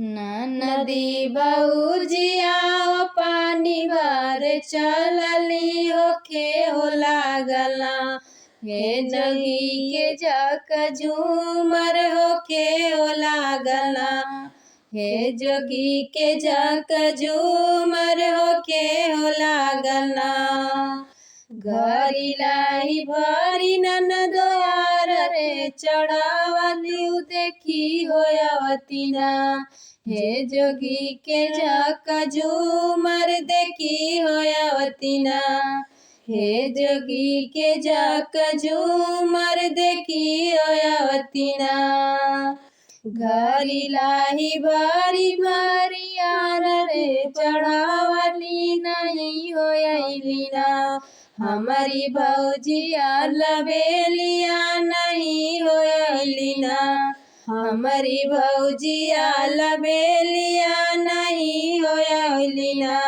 नदी भौजिया हो पानी भर चलली होखे हो लागला। हे जोगी के जक झूमर होखे हो लागला। हे जोगी के जक झूमर होखे हो लागला। घरी लाई भरी ननदोयार रे चढ़ावली देखी होयावतीना। हे जोगी के जक झूमर देखी होयावतीना। हे जोगी के जक झूमर देखी होयावतीना। घरी लाही भारी भारी आर रे चढ़ावली नहीं होयली ना। हमारी भौजिया लबेलिया नहीं होयली ना। हमारी भौजिया लबेलिया नहीं होयली ना।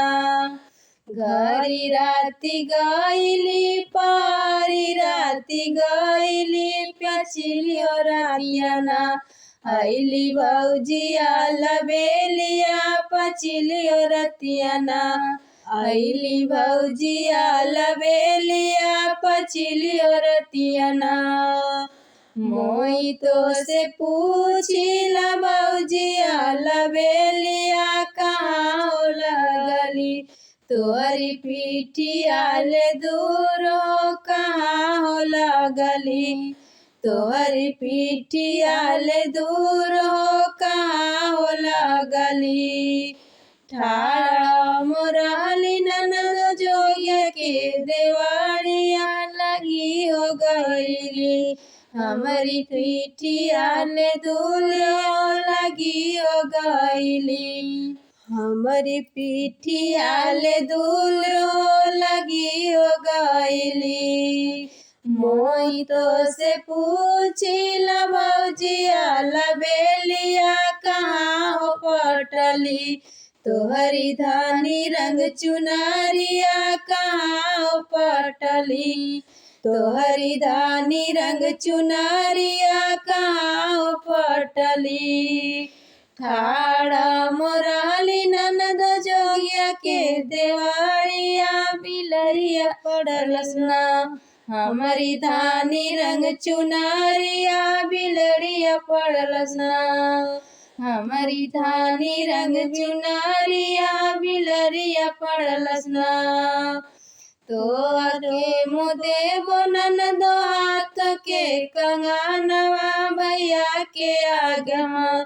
घरी राती गईली पारी राती गईली पछिली हो रातिया ना। आइली भौजिया लबेलिया पछिली हो रतिया ना। आइली भौजिया लबेलिया पछिली हो रतिया ना। मोई तो से पूछिला भौजिया लबेलिया कहाँ हो लगली। तोहरी पीठिया ले दूर हो कहाँ हो लगली। तोहरी पीठिया ले दूर हो कहाँ हो लगली। ठाड़ा मोराली ननद जोगिया के देवाड़िया लगी हो गईली। हमारी पीठिया ले दूर हो लगी हो गईली। हमारी पीठिया ले दूर हो लगी हो गईली। मोई तो से पूछिला भौजिया लबेलिया कहाँ हो पटली। तोहरी धानी रंग चुनरिया कहाँ हो पटली। तोहरी धानी रंग चुनरिया कहाँ हो पटली। ठाड़ा मोराली ननद जोगिया के देवाड़िया बिलरिया पड़लस ना। हमारी धानी रंग चुनरिया बिलरिया पड़लस ना। हमारी धानी रंग चुनरिया बिलरिया पड़लस ना। तो के मुदे ननद हाथ के कंगनवा भैया के आगमा।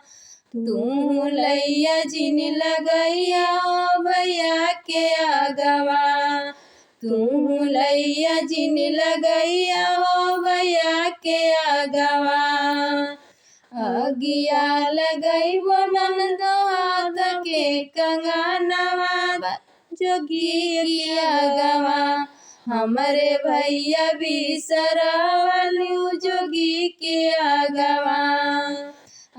तू लैया जिन लगैया हो भैया के आगवा। तू लैया जिन लगैया हो भैया के आगवा। अगिया लगैबो ननद हाथ के कंगनवा जोगी के आगवा। हमरे भैया बिसरवलू जोगी के आगवा।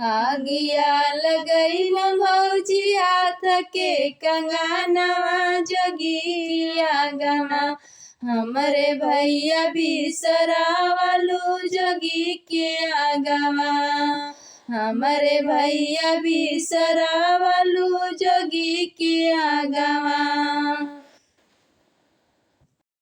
आगिया लगैबो भौजी हाथ के कंगनवा जोगी आगवा। हमरे भैया बिसरवलू जोगी के आगवा। हमरे भैया बिसरवलू जोगी के आगवा।